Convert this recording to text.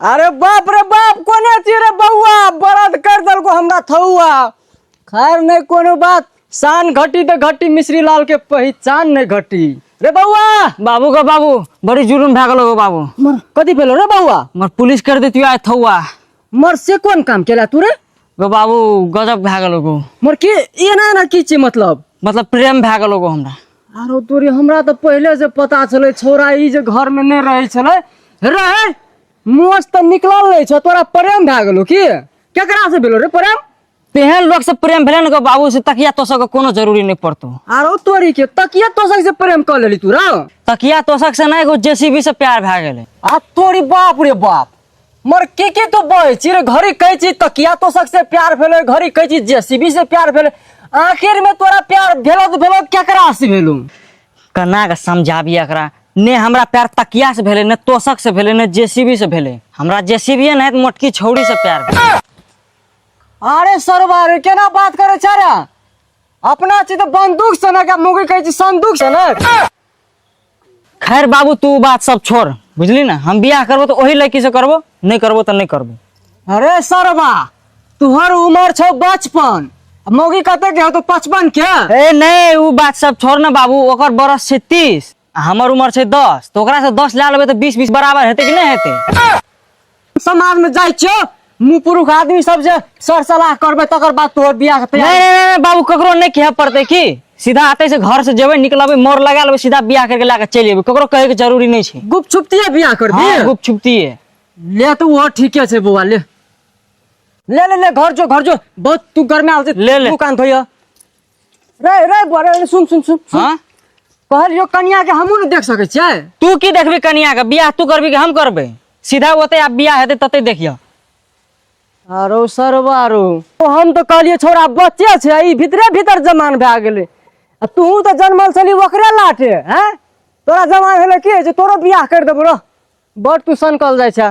अरे बाप रे बाप, कोने छी रे बौआ, बरद कर देलको हमरा थौआ। खैर नहीं कोनो बात, शान घटी तो घटी, मिश्री लाल के पहचान नहीं घटी रे बौआ। बाबू का बाबू, बड़ी जुर्म भए गेलो गो बाबू। मर कथी भेलो रे बौआ? मर पुलिस कर देतियो आइ थौआ। मर से कोन काम केला तू रे? गो बाबू, गजब भए गेलो गो। मर के एना एना की छै मतलब? मतलब प्रेम भए गेलो गो हमरा। आरो तोरी, हमरा तऽ पहिले से पता छलै छौड़ा ई जे घर में नहि रहै छलै रे, मोछ तऽ निकलल नहि छौ, तोरा प्रेम भए गेलो की? केकरा से भेलो रे प्रेम? तेहन लोक से प्रेम भेलै ने गो बाबू, से तकिया तोसक के कोनो जरूरी नहि पड़तो। आरो तोरी के, तकिया तोसक से प्रेम कऽ लेली तू रे? तकिया तोसक से नहि गो, जेसीबी से प्यार भए गेलै। आ तोरी, बाप रे बाप, मर के के तू बहै छी रे? घड़ी कहै छी तकिया तोसक से प्यार भेलै, घड़ी कहै छी जेसीबी से प्यार भेलै, आखिर में तोरा प्यार भेलो तऽ भेलो, केकरा से भेलो? केना के समझाबी एकरा ने, हमरा प्यार तकिया से भेलै ने तोसक से भेलै ने जेसीबी से भेलै, हमरा जेसीबी नहि तऽ मोटकी छौड़ी से प्यार भेलै। अरे सरवा रे, केना बात करे छै रे? अपना छी तऽ बंदूक सनक आ मुगी कहै छी संदूक सनक। खैर बाबू, तू बात सब छोड़, बुझली ना? हम बियाह करबो तो वही लड़की से करबो, नहीं करबो तो नहीं करबो। अरे सरवा, तुहर उम्र छौ बचपन, मौगी कते के हो तो 55 के? ए नहीं, उ बात सब छोड़ ना बाबू, ओकर बरस छै 30 आ हमर उम्र छै 10, तो ओकरा से 10 ला लेबै तो 20 20 बराबर हेतै कि नहीं हेतै? समाज में जाइ छियो, मुँह पुरुख आदमी सब जे सर सलाह करबै तकर बाद तोहर बियाह के नहीं तैयारी। नहीं नहीं बाबू, ककरो नहीं कहे पड़तै की, सीधा आते से घर से जेबै, निकलबै, मोर लगा लेबै, सीधा बियाह करके लाके चलि जेबै, ककरो कहे के जरूरी नहीं छै। गुप छुपतिए बियाह कर हाँ, दी? गुप छुपतिए। ले तो वो ठीके छै बौआ, ले ले ले ले, घर जो, घर जो, बहुत तू गर्मी आल छै। ले, ले। मुँह कान धोइया रे रे बौआ रे, सुन सुन सुन सुन। हाँ? कहलियो कनिया के हमहूँ ने देख सकै छियै? तू की देखबी कनिया के? बियाह तू करबी कि हम करबै? सीधा ओते आब बियाह हेतै तते देखियो। आरो सरवारो, हम तऽ कहलियै छौड़ा बच्चे छै, ई भीतरे भीतर जमान भए गेलै, आ तू तऽ जनमल छली ओकरे लाटे हैं, तोरा जमान भेलै की जे तोरो बियाह करि देबो? रह, बड़ तू सनकल जाइ छै।